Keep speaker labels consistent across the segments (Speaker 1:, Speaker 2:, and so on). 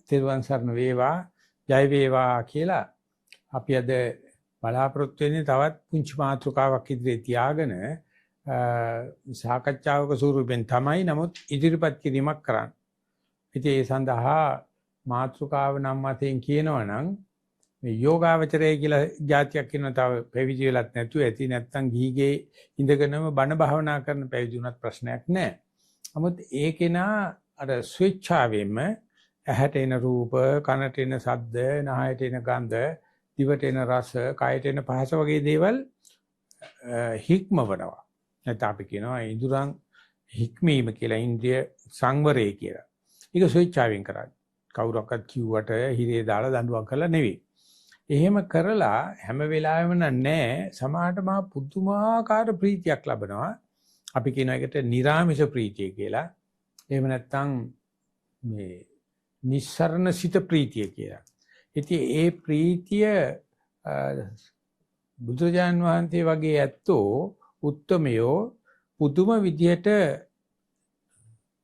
Speaker 1: තෙරුවන් සරණ වේවා, ජය වේවා කියලා අපි අද බලාපොරොත්තු වෙන්නේ තවත් පුංචි මාතෘකාවක් ඉදිරියේ තියාගෙන සාකච්ඡාවක ස්වරූපෙන් තමයි, නමුත් ඉදිරිපත් කිරීමක් කරන්න. ඉතින් ඒ සඳහා මාතෘකාව නම් වශයෙන් කියනවා නම් මේ යෝගාවචරය කියලා જાතියක් කියනවා, තව පැවිදි වෙලත් නැතුව ඇති, නැත්තම් ගිහිගේ ඉඳගෙනම බණ භාවනා කරන පැවිදි වුණත් ප්‍රශ්නයක් නැහැ. නමුත් ඒකේනා අර ස්වේච්ඡාවෙන්ම ඇහැට එන රූප, කනට එන ශබ්ද, නහයට එන ගන්ධ, දිවට එන රස, කයට එන පහස වගේ දේවල් හික්මවනවා. නැත්නම් අපි කියනවා ඉඳුරන් හික්මීම කියලා, ඉන්ද්‍රිය සංවරය කියලා. ඒක ස්වේච්ඡාවෙන් කරන්නේ. කවුරක්වත් කිව්වට හිරේ දාලා දඬුවම් කරලා නෙවෙයි. එහෙම කරලා හැම වෙලාවෙම නෑ, සමහරට මහා පුදුමාකාර ප්‍රීතියක් ලබනවා. අපි කියන එකට නිරාමිෂ ප්‍රීතිය කියලා. එහෙම නැත්නම් මේ නිස්සරණ සිත ප්‍රීතිය කියලා. ඉතින් ඒ ප්‍රීතිය බුදුරජාන් වහන්සේ වගේ ඇත්තෝ උත්තමයෝ පුදුම විදියට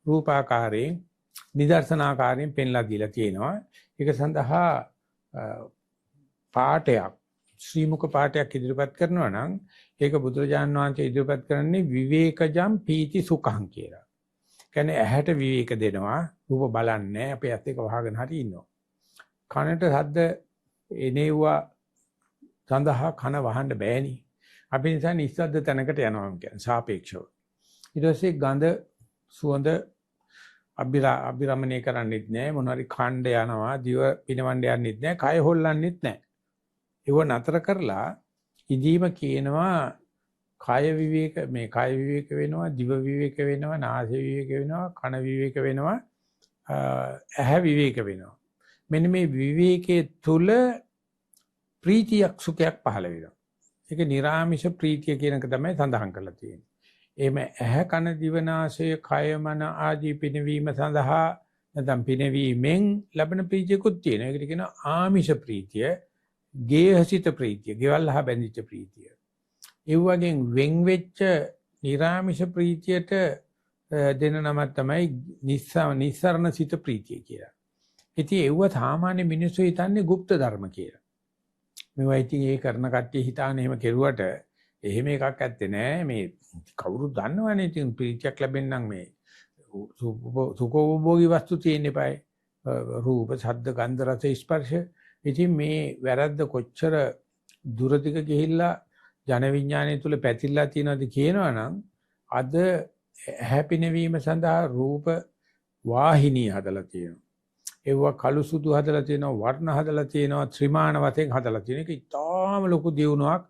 Speaker 1: රූපාකාරයෙන් නිදර්ශනාකාරයෙන් පෙන්ලා දීලා තියෙනවා. ඒක සඳහා පාඨයක්, ශ්‍රී මුඛ පාඨයක් ඉදිරිපත් කරනවා නම් ඒක බුදුරජාන් වහන්සේ ඉදිරිපත් කරන්නේ විවේකජම් පීති සුඛං කියලා. කියන්නේ ඇහැට විවේක දෙනවා, රූප බලන්නේ අපේ ඇස් දෙක වහගෙන හරි ඉන්නවා. කනට ශබ්ද එනේවා සඳහා කන වහන්න බෑනේ. අපි නිසා නිස්සද්ද තැනකට යනවා කියන්නේ සාපේක්ෂව. ඊට පස්සේ ගඳ සුවඳ අභිරමණය කරන්නෙත් නෑ, මොන හරි ඛණ්ඩ යනවා, දිව පිනවන්න යන්නෙත් නෑ, කය හොල්ලන්නෙත් නෑ. ඒව නතර කරලා ඉදීම කියනවා කාය විවේක, මේ කාය විවේක වෙනවා, දිව විවේක වෙනවා, නාසය විවේක වෙනවා, කන විවේක වෙනවා, ඇහැ විවේක වෙනවා. මෙන්න මේ විවේකයේ තුල ප්‍රීතියක් සුඛයක් පහළ වෙනවා. ඒක නිරාමිෂ ප්‍රීතිය කියන එක තමයි සඳහන් කරලා තියෙන්නේ. එහෙම ඇහැ කන දිව නාසය කය මන ආදී පිනවීම සඳහා නැත්නම් පිනවීමෙන් ලැබෙන ප්‍රීතියකුත් තියෙනවා. ඒකට කියනවා ආමිෂ ප්‍රීතිය, ගේහසිත ප්‍රීතිය, ගෙවල් හා බැඳිච්ච ප්‍රීතිය. ඒ වගේම වෙන් වෙච්ච නිරාමිෂ ප්‍රීතියට දෙන නමක් තමයි නිස්සරණ සිත ප්‍රීතිය කියලා. ඉතින් ඒව සාමාන්‍ය මිනිස්සු හිතන්නේ ගුප්ත ධර්ම කියලා. මේවා ඉතින් ඒ කරන කට්ටිය හිතානේ එහෙම කෙරුවට එහෙම එකක් ඇත්තේ නෑ. මේ කවුරුත් දන්නවනේ ඉතින් ප්‍රීතියක් ලැබෙන්න නම් මේ සුඛෝපභෝගී වස්තු තියෙන්න එපායි. රූප, ශබ්ද, ගන්ධ, රස, ස්පර්ශ. ඉතින් මේ වැරද්ද කොච්චර දුරදිග ගිහිල්ලා ජන විඥානය තුල පැතිරලා තියෙනවද කියනවනම් අද ඇහැ පිනවීම සඳහා රූප වාහිනී හදලා තියෙනවා. ඒවා කළු සුදු හදලා තියෙනවා, වර්ණ හදලා තියෙනවා, ත්‍රිමාන වශයෙන් හදලා තියෙන එක ඉතාම ලොකු දියුණුවක්.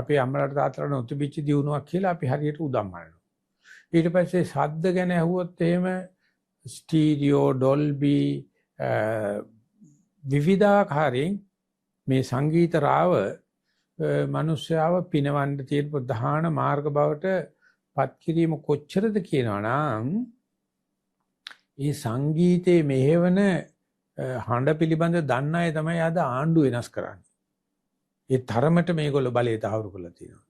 Speaker 1: අපේ අම්මලාට තාත්තලාට නොතිබිච්ච දියුණුවක් කියලා අපි හරියට උදම් අරනවා. ඊට පස්සේ ශබ්ද ගැන ඇහුවොත් එහෙම ස්ටීරියෝ, ඩොල්බි විවිධාකාරයෙන් මේ සංගීත රාව මිනිස්යාව පිනවන්න තියෙන ප්‍රධාන මාර්ග බවට පත් කිරීම කොච්චරද කියනවා නම් ඒ සංගීතයේ මෙහෙවන හඬ පිළිබඳ දන්න අය තමයි අද ආණ්ඩු වෙනස් කරන්නේ. ඒ තරමට මේගොල්ලෝ බලය තහවුරු කරලා තියෙනවා.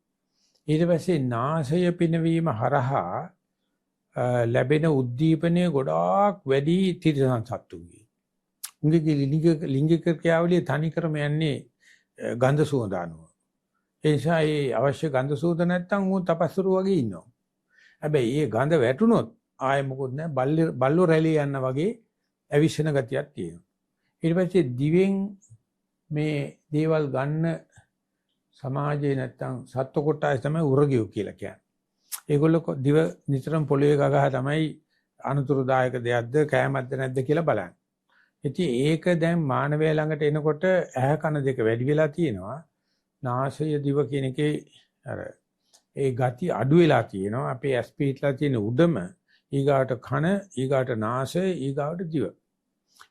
Speaker 1: ඊට පස්සේ නාසය පිනවීම හරහා ලැබෙන උද්දීපනය ගොඩාක් වැඩි තිරිසන් සත්තුන්ගේ. උන්ගේ ලිංගික ක්‍රියාවලිය තනිකරම යන්නේ ගන්ධ සුවඳ අනුව. ඒ නිසා ඒ අවශ්‍ය ගන්ධ සුවඳ නැත්තම් ඌ තපස්සරු වගේ ඉන්නවා. හැබැයි ඒ ගඳ වැටුනොත් ආයෙ මොකොත් නෑ, බල්ලෝ රැළේ යන්න වගේ ඇවිස්සෙන ගතියක් තියෙනවා. ඊට පස්සේ දිවෙන් මේ දේවල් ගන්න සමාජයේ නැත්තම් සත්ව කොටාය තමයි උරගියෝ කියලා කියන්නේ. ඒගොල්ලෝ දිව නිතරම පොළවේ ගගහ තමයි අනුතුරුදායක දෙයක්ද කෑමක්ද නැද්ද කියලා බලන්නේ. ඉතින් ඒක දැන් මානවය ළඟට එනකොට ඇහ කන දෙක වැඩි වෙලා තියෙනවා. නාසය දිව කියන එකේ අර ඒ ගති අඩු වෙලා තියෙනවා. අපේ ඇස් පිටලා තියෙන උඩම ඊගාට කන, ඊගාට නාසය, ඊගාට දිව.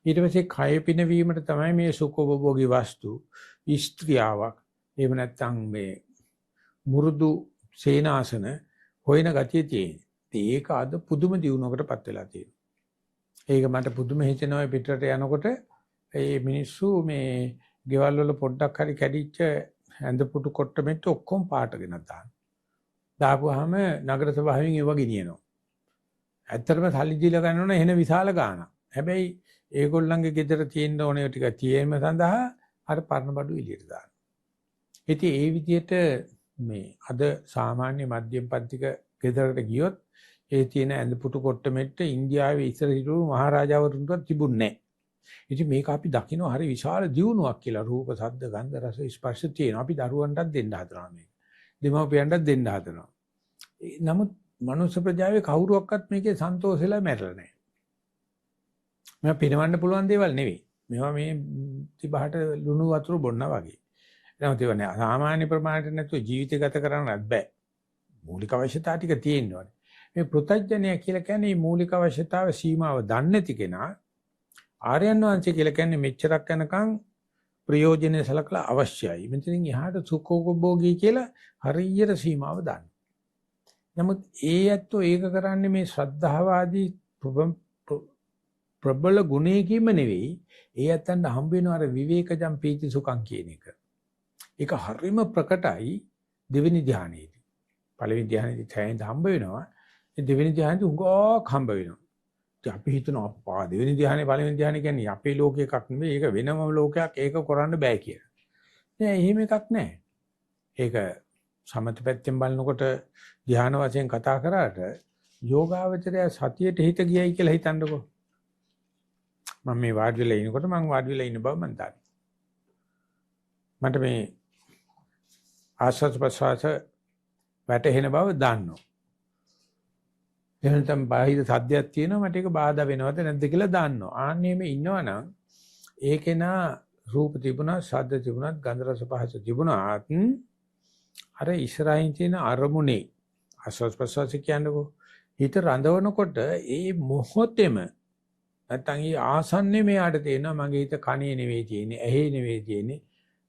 Speaker 1: ඊට පස්සේ කය පිනවීමට තමයි මේ සුඛෝපභෝගී වස්තු, ස්ත්‍රියාවක්, එහෙම නැත්නම් මේ මුරුදු සේනාසන හොයන ගතිය තියෙන්නේ. ඉතින් ඒක අද පුදුම දියුණුවකටපත් වෙලා තියෙනවා. ඒක මට පුදුම හිතෙනවා පිටරට යනකොට ඒ මිනිස්සු මේ ගෙවල් වල පොඩ්ඩක් හරි කැඩිච්ච ඇඳ පුටු කොට්ට මෙට්ට ඔක්කොම පාට ගෙනත් දානවා. දාපුවාම නගර සභාවෙන් ඒව ගෙනියනවා. ඇත්තටම සල්ලි දීලා ගන්න ඕන එහෙන විශාල ගාණක්. හැබැයි ඒගොල්ලන්ගේ ගෙදර තියෙන ඕනේ ටික තියෙම සඳහා අර පරණ බඩු එළියට දානවා. ඉතින් ඒ විදිහට මේ අද සාමාන්‍ය මධ්‍යම පන්තික ගෙදරකට ගියොත් ඒ තියෙන ඇඳ පුටු කොට්ට මෙට්ට ඉන්දියාවේ ඉස්සර හිටපු මහරජාවරුන්ටවත් තිබුණේ නැහැ. ඉතින් මේක අපි දකින්න හරි විශාල දියුණුවක් කියලා. රූප, ශබ්ද, ගන්ධ, රස, ස්පර්ශ තියෙනවා. අපි දරුවන්ටත් දෙන්න හදනවා මේක. දෙමව්පියන්ටත් දෙන්න හදනවා. නමුත් මනුෂ්‍ය ප්‍රජාවේ කවුරුවක්වත් මේකේ සන්තෝෂ වෙලා මැරෙලා නැහැ. මේවා පිනවන්න පුළුවන් දේවල් නෙවෙයි. මේවා මේ තිබහට ලුණු වතුර බොන්නා වගේ. නමුත් ඒවා නෑ සාමාන්‍ය ප්‍රමාණයට නැතුව ජීවිතය ගත කරන්නත් බෑ. මූලික අවශ්‍යතා ටික තියෙන්න ඕනේ. මේ පෘථග්ජනය කියලා කියන්නේ මේ මූලික අවශ්‍යතාව සීමාව දන්නේ නැති කෙනා. ආර්යයන් වහන්සේ කියලා කියන්නේ මෙච්චරක් යනකම් ප්‍රයෝජනෙ සලකලා අවශ්‍යයි. මෙතනින් එහාට සුඛෝපභෝගී කියලා හරියට සීමාව දන්න. නමුත් ඒ ඇත්තෝ ඒක කරන්නේ මේ ශ්‍රද්ධාවාදී ප්‍රබල ගුණයකින්ම නෙවෙයි. ඒ ඇත්තන්ට හම්බ වෙන අර විවේකජම් පීති සුඛං කියන එක. ඒක හරිම ප්‍රකටයි දෙවෙනි ධ්‍යානෙදී. පළවෙනි ධ්‍යානෙදී ඡායෙන්ද හම්බ වෙනවා. ඒ දෙවෙනි ධ්‍යානෙදී උඟක් හම්බ වෙනවා. ඉතින් අපි හිතනවා අප්පා දෙවෙනි ධ්‍යානෙ පළවෙනි ධ්‍යානෙ කියන්නේ අපේ ලෝකේ එකක් නෙවෙයි, ඒක වෙනම ලෝකයක්, ඒක කරන්න බෑ කියලා. නෑ, එහෙම එකක් නෑ. ඒක සමත පැත්තෙන් බලනකොට ධ්‍යාන වශයෙන් කතා කරාට යෝගාවචරය සතියට හිත ගියයි කියලා හිතන්නකෝ. මම මේ වාඩි වෙලා ඉනකොට මං වාඩි වෙලා ඉන්න බව මං දන්නවා. මට මේ ආස්වාද ප්‍රසවාස වැටහෙන බව දන්නවා. එහෙම නැත්නම් බාහිර සද්දයක් තියෙනවා මට ඒක බාධා වෙනවද නැද්ද කියලා දන්නවා. ආන්නේ මේ ඉන්නවනම් ඒකේනා රූප තිබුණා, ශබ්ද තිබුණත්, ගන්ධ රස පහස තිබුණාත් අර ඉස්සරහින් තියෙන අරමුණේ ආස්වාද ප්‍රසවාස කියන්නකෝ හිත රඳවනකොට ඒ මොහොතේම නැත්නම් ඒ ආසන්නේ මෙයාට තේරෙනවා මගේ හිත කනේ නෙවෙයි තියෙන්නේ, ඇහි නෙවෙයි තියෙන්නේ,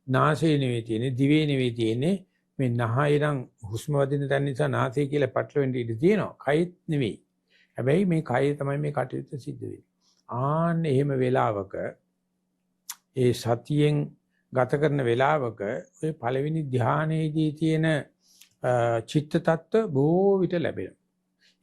Speaker 1: නාසයේ නෙවෙයි තියෙන්නේ, දිවේ නෙවෙයි තියෙන්නේ. මේ නහය නම් හුස්ම වදින තැන නිසා නාසය කියලා පටලවෙන්න ඉඩ තියෙනවා. කයෙත් නෙවෙයි. හැබැයි මේ කයේ තමයි මේ කටයුත්ත සිද්ධ වෙන්නේ. ආන්න එහෙම වෙලාවක ඒ සතියෙන් ගත කරන වෙලාවක ඔය පළවෙනි ධ්‍යානයේදී තියෙන චිත්ත tattwa බොහෝ විට ලැබෙනවා.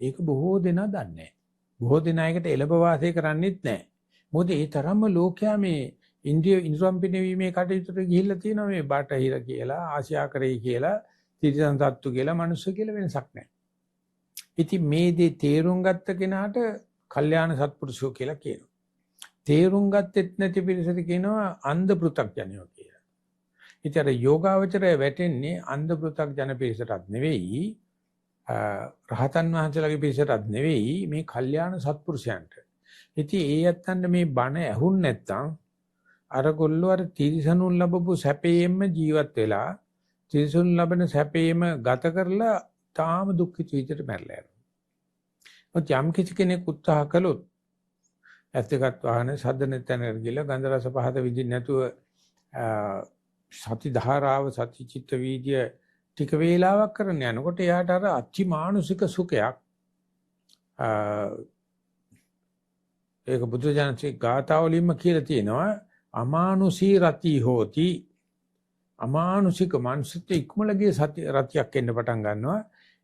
Speaker 1: ඒක බොහෝ දෙනා දන්නේ නැහැ. බොහෝ දෙනා ඒකට එළඹ වාසය කරන්නේත් නැහැ. මොකද ඒ තරම්ම ලෝකයා මේ ඉන්ද්‍රිය ඉන්ද්‍රම් පිනවීමේ කටයුතුට ගිහිල්ලා තියෙනවා. මේ බටහිර කියලා, ආසියාකරේ කියලා, තිරිසන් සත්තු කියලා, මනුස්ස කියලා වෙනසක් නැහැ. ඉතින් මේ දේ තේරුම් ගත්ත කෙනාට කල්යාණ සත්පුරුෂයෝ කියලා කියනවා. තේරුම් ගත්තෙත් නැති පිරිසට කියනවා අන්ධ පෘථග්ජනයෝ කියලා. ඉතින් අර යෝගාවචරය වැටෙන්නේ අන්ධ පෘථග්ජන පිරිසටත් නෙවෙයි, රහතන් වහන්සේලාගේ පිරිසටත් නෙවෙයි, මේ කල්යාණ සත්පුරුෂයන්ට. ඉතින් ඒ ඇත්තන්ට මේ බණ ඇහුන් නැත්තම් අර ගොල්ලෝ අර තිරිසනුන් ලැබපු සැපේෙම ජීවත් වෙලා තිරිසනුන් ලබන සැපේම ගත කරලා තාම දුක්ඛිත විදිහට මැරලා යනවා. මොකද යම් කිසි කෙනෙක් උත්සාහ කළොත් ඇස් දෙකත් වහන සද්ද නැතනකට ගිහලා ගන්ධ රස පහත විඳින්න නැතුව සති ධාරාව සති චිත්ත වීදිය ටික වේලාවක් කරන යනකොට එයාට අර අතිමානුෂික සුඛයක්, ඒක බුදුජානකගේ ගාථා වලින්ම කියලා තියෙනවා, අමානුෂී රති හෝති. අමානුෂික මනුෂ්‍යත්ව ඉක්මලගේ සති රතියක් එන්න පටන් ගන්නවා.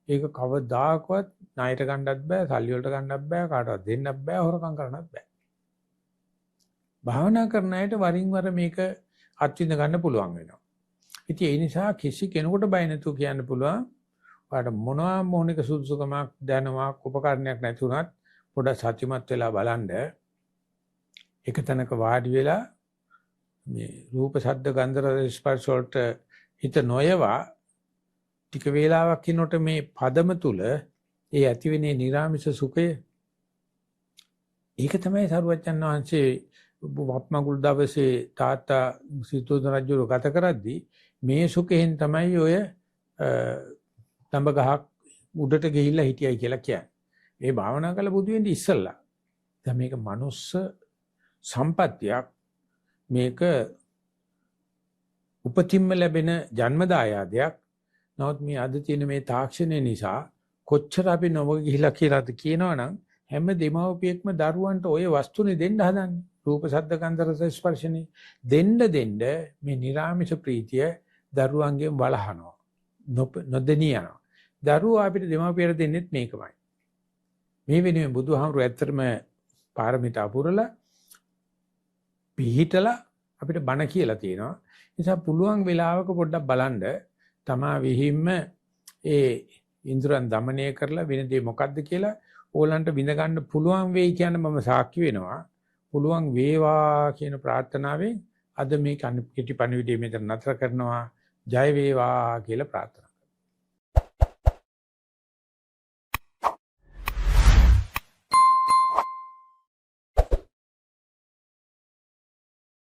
Speaker 1: ඒක කවදාකවත් ණයට ගන්නත් බෑ, සල්ලි වලට ගන්නත් බෑ, කාටවත් දෙන්නත් බෑ, හොරකම් කරන්නත් බෑ. භාවනා කරන අයට වරින් වර මේක අත්විඳ ගන්න පුළුවන් වෙනවා. ඉතින් ඒ නිසා කිසි කෙනෙකුට බය නැතුව කියන්න පුළුවන්, ඔයාලට මොනවා මොනික සුදුසුකමක් දැනුමක් උපකරණයක් නැති වුණත් පොඩ සත්‍යමත් වෙලා බලන්න. එක තැනක වාඩි වෙලා මේ රූප ශබ්ද ගන්ධ රස ස්පර්ශ වලට හිත නොයවා ටික වේලාවක් ඉන්නකොට මේ පදම තුල ඒ ඇතිවෙනේ නිරාමිෂ සුඛය, ඒක තමයි සරුවච්චන් වහන්සේ වප්මගුල් දවසේ තාත්තා සිතෝදන රජුව ගත කරද්දී මේ සුඛයෙන් තමයි ඔය තඹ ගහක් උඩට ගිහිල්ලා හිටියයි කියලා කියන්නේ. මේ භාවනා කළ බුදු වෙන්නේ ඉස්සල්ලා. දැන් මේක මනුස්ස සම්පත්තියක්, මේක උපතින්ම ලැබෙන ජන්ම දායාදයක්. නමුත් මේ අද තියෙන මේ තාක්ෂණය නිසා කොච්චර අපි නොමග ගිහිලා කියලාද කියනවනම් හැම දෙමව්පියෙක්ම දරුවන්ට ඔය වස්තුනේ දෙන්න හදන්නේ. රූප ශබ්ද ගන්ධ රස ස්පර්ශනේ දෙන්න දෙන්න මේ නිරාමිෂ ප්‍රීතිය දරුවන්ගෙන් වළහනවා, නොදෙනී යනවා. දරුවෝ අපිට දෙමව්පියට දෙන්නෙත් මේකමයි. මේ වෙනුවෙන් බුදුහාමුදුරුවෝ ඇත්තටම පාරමිතා පුරලා පිහිටලා අපිට බණ කියලා තියෙනවා. නිසා පුළුවන් වෙලාවක පොඩ්ඩක් බලන්න තමා විහිම්ම ඒ ඉන්ද්‍රයන් দমনය කරලා වෙන දේ මොකද්ද කියලා ඕලන්ට විඳ ගන්න පුළුවන් වෙයි කියන මම සාක්ෂි වෙනවා. පුළුවන් වේවා කියන ප්‍රාර්ථනාවෙන් අද මේ කෙටි පණිවිඩය මෙතන නතර කරනවා. ජය වේවා කියලා ප්‍රාර්ථනා.